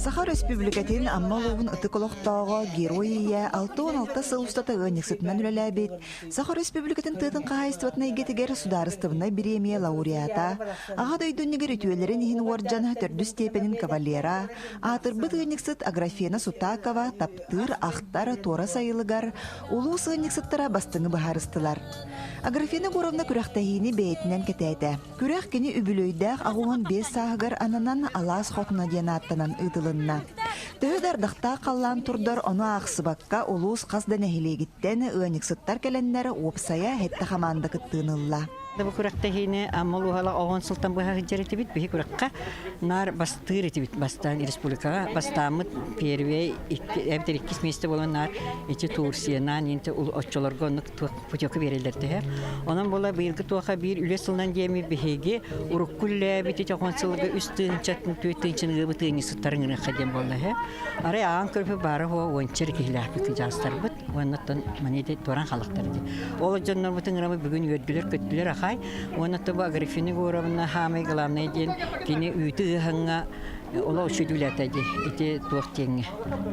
Саха Өрөспүүбүлүкэтин Амма улууһун ытык олохтооҕо Герой Ийэ 66 сыл устата ыанньыксытынан үлэлээбит Саха Өрөспүүбүлүкэтин тыатын хаһаайыстыбатын эйгэтигэр судаарыстыбаннай бириэмийэ лауреата, Аҕа дойду иннигэр үтүөлэрин иһин уордьан төрдүс степенин кавалера, аатырбыт ыанньыксыт Аграфена Сутакова таптыыр, ахтар туора сайылыгар улуус ыанньыксыттара бастыҥы быһаарыстылар. Аграфена Егоровна күрэхтэһиини бэйэтинэн кэтээтэ. Күрэх кини үбүлүөйдээх 85 сааһыгар ананан Алаас Хотуна диэн ааттанан ыытылынна. Төһө да ардахтаах халлаан турдар, ону аахсыбакка улуус хас да нэһилиэгиттэн ыанньыксыттар кэлэннэр уопсайа сэттэ хамаанда кыттыыны ылла. Бу күрэхтэһиини Амма улууһа оҕон сылтан быһа сылдьар этибит. Биһи күрэххэ наар бастыыр этибит. Бастаан республикаҕа бастааммыт первый эбэтэр иккис миэстэ буолан наар ити Турциянан инте оччолорго оннук путевка биэрэллэр төһө. Онон буола быйылгы туоха биир үлэ сылынан диэми биһиги урукку үллээбит ити сылга үс тыынчатын түөрт тыынчаны ыабыт ыанньыксыттарын ырыахха диэн буолла үһү. Арай аан көрбү баара хуо уонча киһилээхпит кыдьаастарбыт уоннаттан маны ити туоран халахтар ити. Ол дьоннорбутун ырабы бүгүн үөрдүлэр көттүлэр ахай. Уонна бу Аграфена Егоровна хаамай главное диэн кини үүтү ыаһаҥҥа Олох үчүгэй дии. Ити туох диэҥҥэ.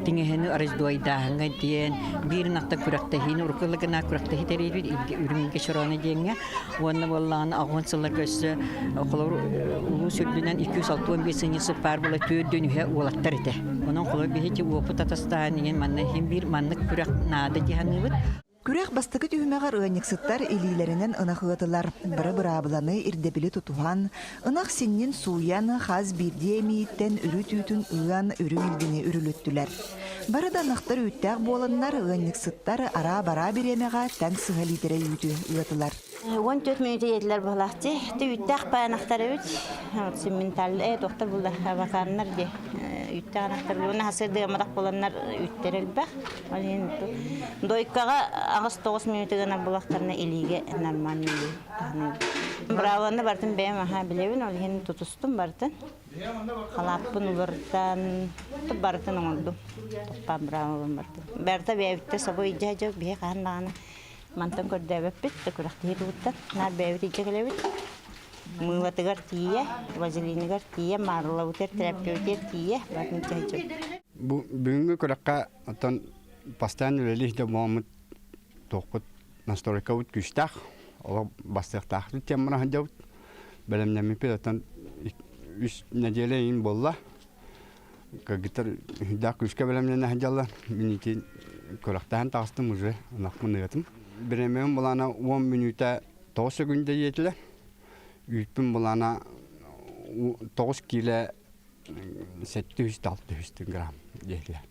Тиҥэһини раздуойдааһыҥҥа диэн, биир ынахтан күрэхтэһиини урукку гына күрэхтэһии тэрийбит үрүҥ чороно диэҥҥэ. Уонна буоллаҕына аҕыс сылларга өссө холобур улуус үрдүнэн 265 сынньысык баар буола түөрт үһэ уолаттар этэ. Онон холобур биһи уопут атастаһан иҥин манна иһин биир маннык күрэх наада дии саныыбыт. Күрэх бастакы түһүмэҕэр ыанньыксыттар илиилэринэн ынах ыатылар. Бары быраабыланы, ирдэбили тутуһан, ынах синньин сууйан, хас биирдии эмиийиттэн үрүт үүтүн ыан, үрүҥ илгини үрүлүттүлэр. Бары да ынахтар үүттээх буоланнар, ыанньыксыттар араа-бараа бириэмэҕэ тэҥ сыһа лиитэрэ үүтү ыатылар. 14 мүнүүтэ диэтилэр быһалаахчы. Үүттээх паанахтар эбит. Симменталь, доктор булла аваканнар дии. Үүттээх ынахтар уонна хасырдыаматах буоланнар үүттэр элбэх. Ол иһин дойкаҕа аҕыс-тоҕус мүнүүтэ гына булахтарына илиигэ нормально таһыныыбын. Бравоны барытын бэйэм аһаа билэбин, ол иһин тутустум барытын. Халааппын уларытан барытын оҥордум. Тохтоон браво барытын. Барыта бэйэбиттэ собо илдьэ дьэ биһи хаһан даҕаны мантан көрдөөбөппүт да күрэхтэһии тугуттан наар бэйэбит илдьэ кэлэбит. Мыылатыгар тиийэ, вазелиныгар тиийэ, маарылабытыгар, тряпкабытыгар тиийэ барытын илдьэ Бу бүгүҥҥү күрэххэ оттон постоянно үлэлиир да буоламмыт туохпут настройкабыт күүстээх, олох бастыахтаахпыт диэн баран сылдьабыт. Бэлэмнэммиппит оттон үс нэдиэлэ иһин буолла. Кыргыттар сүрдээх күүскэ бэлэмнэнэ сылдьаллар. Мин ити күрэхтэһэн таҕыстым уже ынахпын ыатым. Бириэмэбин былаана 10 мүнүүтэ 9 секунда диэтилэр. Үүппүн былаана 9 киилэ 700-600 грамм диэтилэр.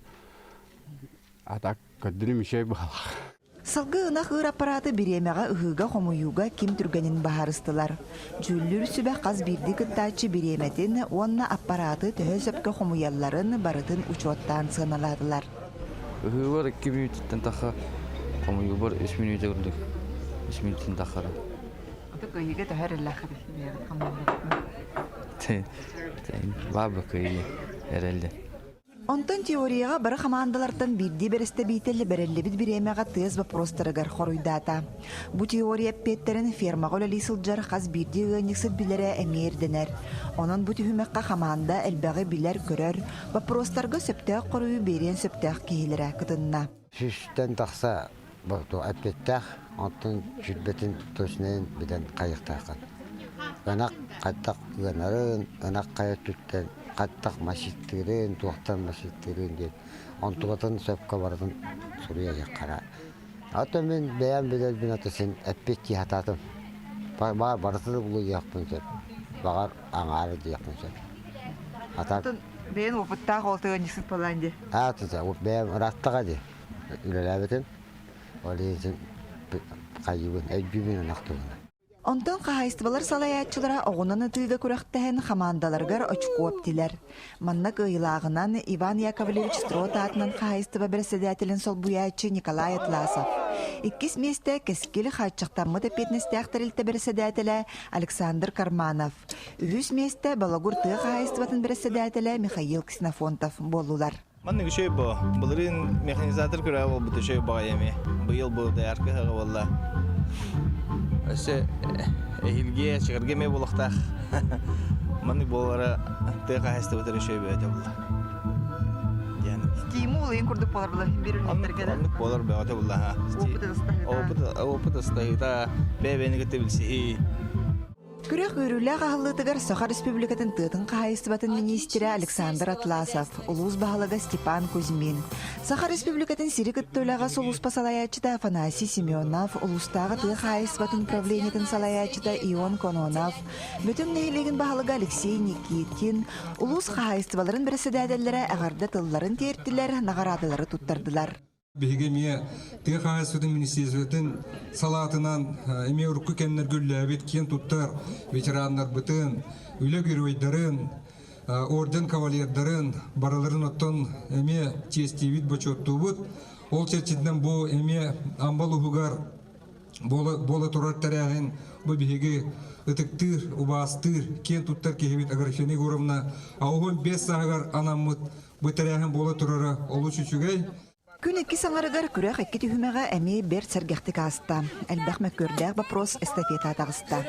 А так көрдүнүм үчүгэй быһалаах. Сылгы ынах ыыр аппараты бириэмэҕэ ыһыыга-хомуйууга ким түргэнин баһаарыстылар. Дьүүллүүр сүбэ хас биирдии кыттааччы бириэмэтин уонна аппараты төһө сөпкө хомуйалларын барытын учуоттаан сыаналаатылар. Ыһыыбар 2 мүнүүтүттэн тахха, хомуйуубар 3 мүнүүтэ курдук. 3 мүнүүттэн таххара. Ото кыайыыга төһө эрэллээххит Баба кыайыы эрэллэ. Онтон теорияҕа бары хамаандалартан биирдии бэрэстэбиитэл бэриллибит бириэмэҕэ тыас боппуруостарыгар хоруйдаата. Бу теория эппиэттэрин фермаҕа үлэлии сылдьар хас биирдии ыанньыксыт билэрэ эмиэ ирдэнэр. Онон бу түһүмэххэ хамаанда элбэҕи билэр-көрөр, боппуруостарга сөптөөх хоруйу биэриэн сөптөөх киһилэрэ кытынна. Сүүстэн тахса эппиэттээх, оттон сүүрбэтин точнайын билэн хайыахтааххын. Ынах хайдах ыанарын, ынах хайа өттүттэн хайдах маситтыырын, туохтан маситтыырын диэн онтубатын сөпкө барытын суруйа Ата мин бэйэм билэрбин ата син эппиэттии сатаатым. Баар барытын да булуйуохпун сөп. Баҕар аҥаары диэхпин сөп. Ата бэйэн опыттаах ол тыганньыксыт буолаан дии. Аата бэйэм ырааттаҕа дии үлэлээбитим. Ол иһин хайыыбын өйдүүбүн ынах туһунан. Онтон хаһаайыстыбалар салайааччылара оҕунан ытыыга күрэхтэһэн хамаандаларыгар очко эптилэр. Манна кыайыылааҕынан Иван Яковлевич Строд аатынан хаһаайыстыба бэрэссэдээтэлин солбуйааччы Николай Атласов. Иккис миэстэ Кэскил хааччахтаммыт эппиэтинэстээх тэрилтэ бэрэссэдээтэлэ Александр Карманов. Үһүс миэстэ Балагур тыа хаһаайыстыбатын бэрэссэдээтэлэ Михаил Ксенофонтов буоллулар. Маннык үчүгэй бу. Былырыын механизатор күрэҕэ буолбут үчүгэй баҕайы эмиэ. Быйыл бу доярка ыһыаҕа буолла. Өссө эһиилги чыгырга эмиэ буолуохтаах. Маннык буолара тыа хаһаайыстыбатыгар үчүгэй бөҕөтө буолла. Стимул ыйын курдук болар була бир үлэһиттэргэ да. Оннук болар бөҕөтө булла. Опыт ыстаһыта. Опыт опыт ыстаһыта, бэйэ-бэйэни кытта билсиһии. Күрэх үөрүүлээх аһыллыытыгар Саха Республикатын тыатын хаһаайыстыбатын миниистирэ Александр Атласов, улуус баһылыга Степан Кузьмин, Саха Республикатын сири кытта үлэҕэ сулууспа салайааччыта Афанасий Семенов, улуустааҕы тыа хаһаайыстыбатын управлениетын салайааччыта Ион Кононов, Бөтүҥ нэһилиэгин баһылыга Алексей Никитин, улуус хаһаайыстыбаларын бэрэссэдээтэллэрэ эҕэрдэ тылларын тиэртилэр, наҕараадалары туттардылар. Биһиги эмиэ тыа хаһаайыстыбатын министерствотын салаатынан эмиэ урукку кэмнэргэ үлэлээбит киэн туттар ветераннарбытын, үлэ геройдарын, орден кавалердарын барыларын оттон эмиэ чиэстиибит, бочуоттуубут. Ол чэрчитинэн бу эмиэ Амбал уһугар буола турар тэрээһин бу биһиги ытыктыыр, убаастыыр, киэн туттар киһибит Аграфена Егоровна 65 сааһыгар анаммыт бу тэрээһин буола турара олус үчүгэй. Күн иккис аҥарыгар күрэх икки түһүмэҕэ эмиэ бэрт сэргэхтик ааста. Элбэх мөккүөрдээх вопрос эстафета таҕыста.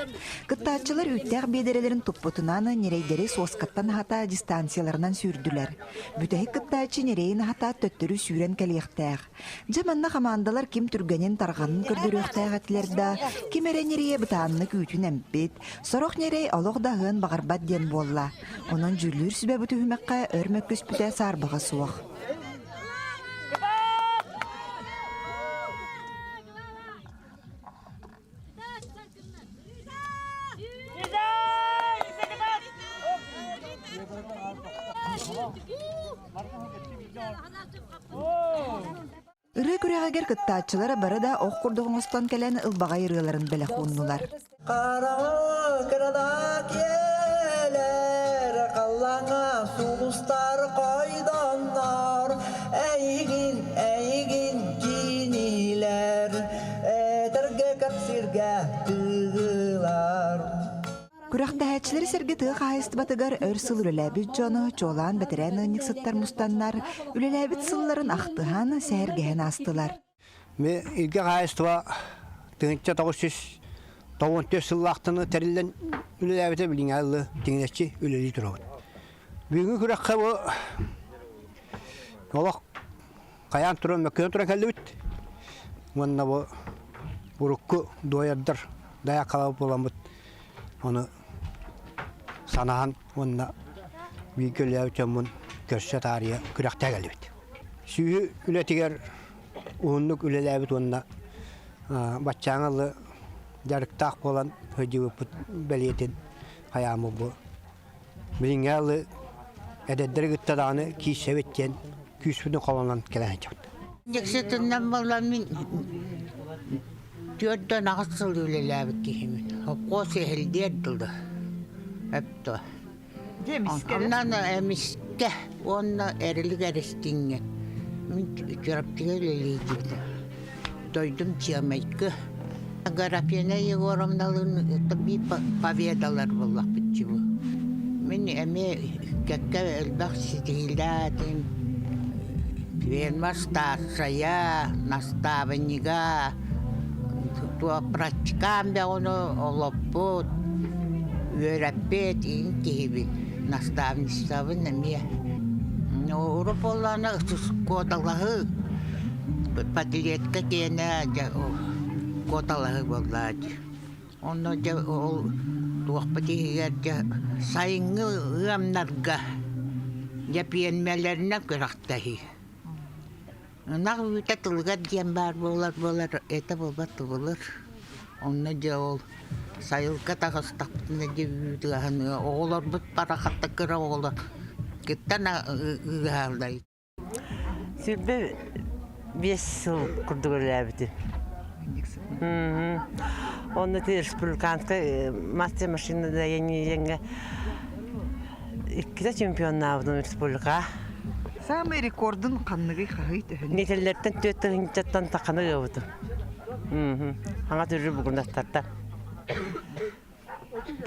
Кыттааччылар үүттээх биэдэрэлэрин туппутунан ньирэйдэри суоскаттан аһата дистанцияларынан сүүрдүлэр. Бүтэһик кыттааччы ньирэйин аһата төттөрү сүүрэн кэлиэхтээх. Дьэ манна хамаандалар ким түргэнин тарҕанын көрдөрүөхтээх этилэр да, ким эрэ ньирэйэ бытааннык үүтүн эмпит, сорох ньирэй олох да аһыан баҕарбат диэн буолла. Онон дьүүллүүр сүбэ бу түһүмэххэ өр мөккүспүтэ саарбаҕа суох. Ырыа күрэҕигэр кыттааччылар бары да ох курдук оҥостон кэлэн ылбаҕай ырыаларын бэлэх ууннулар. Хараҥа кырада киэлэр, халлааҥҥа сулустар хойдоннор, эйигин, эйигин кинилэр, этэргэ кэпсиргэ тыгылар. Күрэхтэһээччилэри сэргэ тыа хаһаайыстыбатыгар өр сыл үлэлээбит дьону, чуолаан бэтэрээн ыанньыксыттар мустаннар, үлэлээбит сылларын ахтыһан, сэһэргэһэн аастылар. Илгэ хаһаайыстыба 1994 сыллаахтан тэриллэн үлэлээбитэ билиҥҥи ылы тиҥилэччи үлэлии турабыт. Бүгүҥҥү күрэххэ бу олох хайаан туран мөккүөн туран кэллибит. Уонна бу урукку дуойардар дайааккалабыт буоламмыт ону санаан уонна бииргэ үлэлээбит дьоммун көрсө таарыйа күрэхтэһэ кэллибит. Сүөһү үлэтигэр уһуннук үлэлээбит уонна баччааҥы ылы дьарыктаах буолан сылдьыбыппыт бэлиэтин хайааммыт бу. Билиҥҥи ылы эдэрдэри кытта даҕаны киирсэбит диэн күүспүтүн холонон кэлэн сылдьабыт. Дьикситинэн буолан мин 48 сыл үлэлээбит киһибин. Холкуос иһиллиэр дылы. Эптэ. Онон эмискэ уонна эрилик эристиҥҥэ мин Чурапчыга үлэлиирбитим. Дойдум Чыамайкы. Аграфена Егоровналыын биир победалар буоллахпыт дии бу. Мин эмиэ кэккэ элбэх ситиһиилээтим. Ферма старшая, настаабынньыга, практикам бөҕөнү олоппут, үөрэппит иин киһибин, наставничествобын эмиэ. Урут буоллаҕына куоталаһыы, подлетка киэнэ дьэ куоталаһыы буоллаҕа дии. Онно дьэ ол туохпут иһигэр дьэ сайыҥҥы ыамнарга дьэ пиэрмэлэринэн күрэхтэһии. Ынах үүтэ тылыгар диэн баар буолар буолар, этэ буолбат тубулар. Онно дьэ ол сайылыкка таҕыстахпытына дьэ үүт ыаһыныа. Оҕолорбут барахатта кыра оҕолор кыттан ыаһаллар. 25 сыл курдук үлэлээбитим. Онно ити республиканскай мастер машина диэҥҥэ иккитэ чемпионнаабытым республика. Саамай рекордун ханныгый хаһый төһөнүй? Нителлэртэн түөрт тыһыынчаттан таханы ыабытым. Хаҥа түрү бугунаттартан.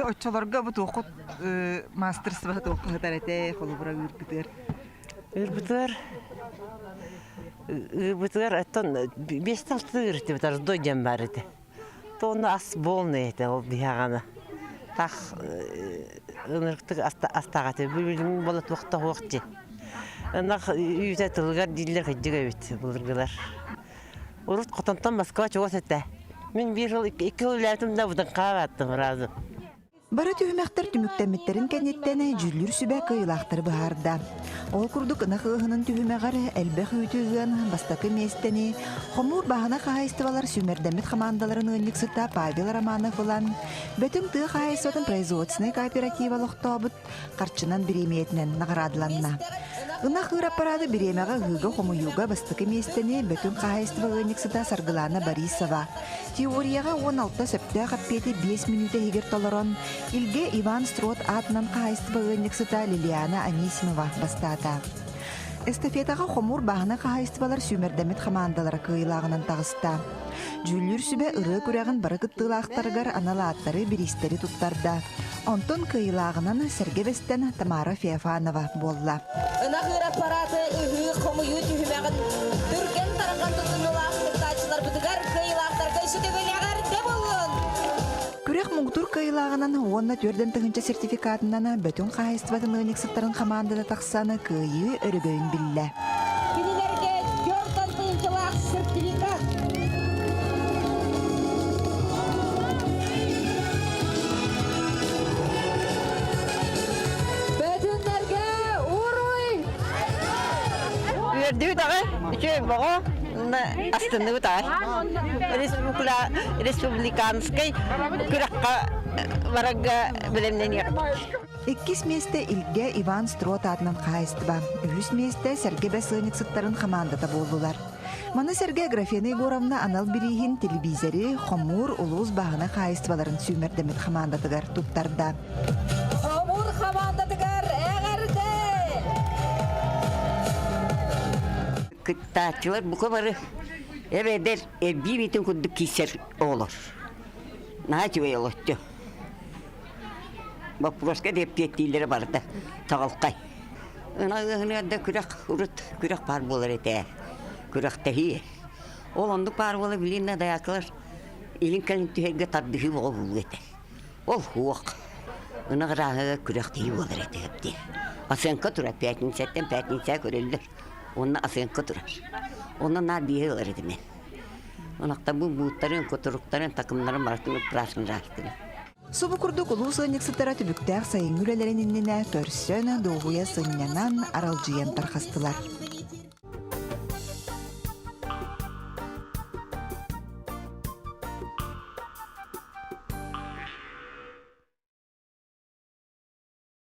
Оччолорго бу туоххут мастерство туохха сытар этэ, холобура ыырбытыгар? Ыырбытыгар ыырбытыгар оттон биэс талтыыр этибит раздой диэн баар этэ. То онно ас буолнай этэ ол биһаҕана. Тах ынырыктык астаах этэ. Билигин буола туох да суох дии. Ынах үүтэ тылыгар дииллэр кырдьык эбит былыргылар. Урут хотонтон Москва чугас этэ. Мин биир сыл икки сыл үлэлээтим да быдыҥхаа бааттым сразу. Бары түһүмэхтэр түмүктэммиттэрин кэнниттэн дьүүллүүр сүбэ кыайыылаахтары быһаарда. Ол курдук ынах ыаһынын түһүмэҕэр элбэх үүтү ыан бастакы миэстэни хомуур бааһына хаһаайыстыбалар сүүмэрдэммит хамаандаларын ыанньыксыта Павел Романов ылан, Бөтүҥ тыа хаһаайыстыбатын производственнай кооператива олохтообут харчынан бириэмийэтинэн наҕараадаланна. Ынах ыыр аппарааты бириэмэҕэ ыһыыга-хомуйууга бастакы миэстэни Бөтүҥ хаһаайыстыба ыанньыксыта Саргылаана Борисова Теорияҕа 16 сөптөөх эппиэти 5 мүнүүтэ иһигэр толорон, Илгэ Иван Строд аатынан хаһаайыстыба ыанньыксыта Лилиана Анисимова бастаата. Эстафетаҕа хомуур бааһынай хаһаайыстыбалар сүүмэрдэммит хамаандалара кыайыылааҕынан таҕыста. Дьүүллүүр сүбэ ырыа күрэҕин бары кыттыылаахтарыгар анал ааттары, бириистэри туттарда. Онтон кыайыылааҕынан Сэргэ Бэстэн Тамара Феофанова буолла. Ынах ыыр аппарааты ыһыы хомуйуу түһүмэҕин түргэн тарҕан туттунуулаах кыттааччыларбытыгар кыайыылаахтарга үсүтүгүн эҕэрдэ буоллун! Күрэх муҥутуур кыайыылааҕынан уонна түөрдэн тыһыынча сертификатынан Бөтүҥ хаһаайыстыбатын ыанньыксыттарын хамаандата тахсан кыайыы өрөгөйүн биллэ. Кинилэргэ түөртэн тыһыынчалаах сертификат. Бөтүннэргэ уруй! Үөрдүбүт аҕай, үчүгэй боҕо, астынныбыт аҕай. Республиканскай күрэххэ барарга бэлэмнэниэхпит. Иккис миэстэ Илгэ Иван Строд аатынан хаһаайыстыба, үһүс миэстэ Сэргэ Бэс ыанньыксыттарын хамаандата буоллулар. Маны сэргэ Аграфена Егоровна анал бирииһин телевизори Хомуур улуус бааһынай хаһаайыстыбаларын сүүмэрдэммит хамаандатыгар туттарда. Хомуур хамаандатыгар эҕэрдэ! Кыттааччылар бука бары эбэдэр эрбии биитин курдук киирсэр оҕолор. Наһаа үчүгэй олоччу. Боппуруоска да эппиэттииллэрэ барыта чаҕылхай. Ынах ыаһыныгар да күрэх урут күрэх баар буолар этэ. Күрэхтэһии. Ол оннук баар буола билигин да дайаакылар илин-кэлин түһэргэ тардыһыы боҕо буолуо этэ. Ол суох. Ынах ырааһыга күрэхтэһии буолар этэ диэн. Оценка турар пятницаттан пятница көрөллөр. Уонна оценка турар. Онно наар биэһи ылар этим мен. Ынахтарбын бууттарын, кутуруктарын, такымнарын барытын ыппыраасым ыраастыгын. Субу курдук улуус ыанньыксыттара түбүктээх сайыҥҥы үлэлэрин иннинэ көрсөн, дуоһуйа сынньанан, аралдьыйан тарҕастылар.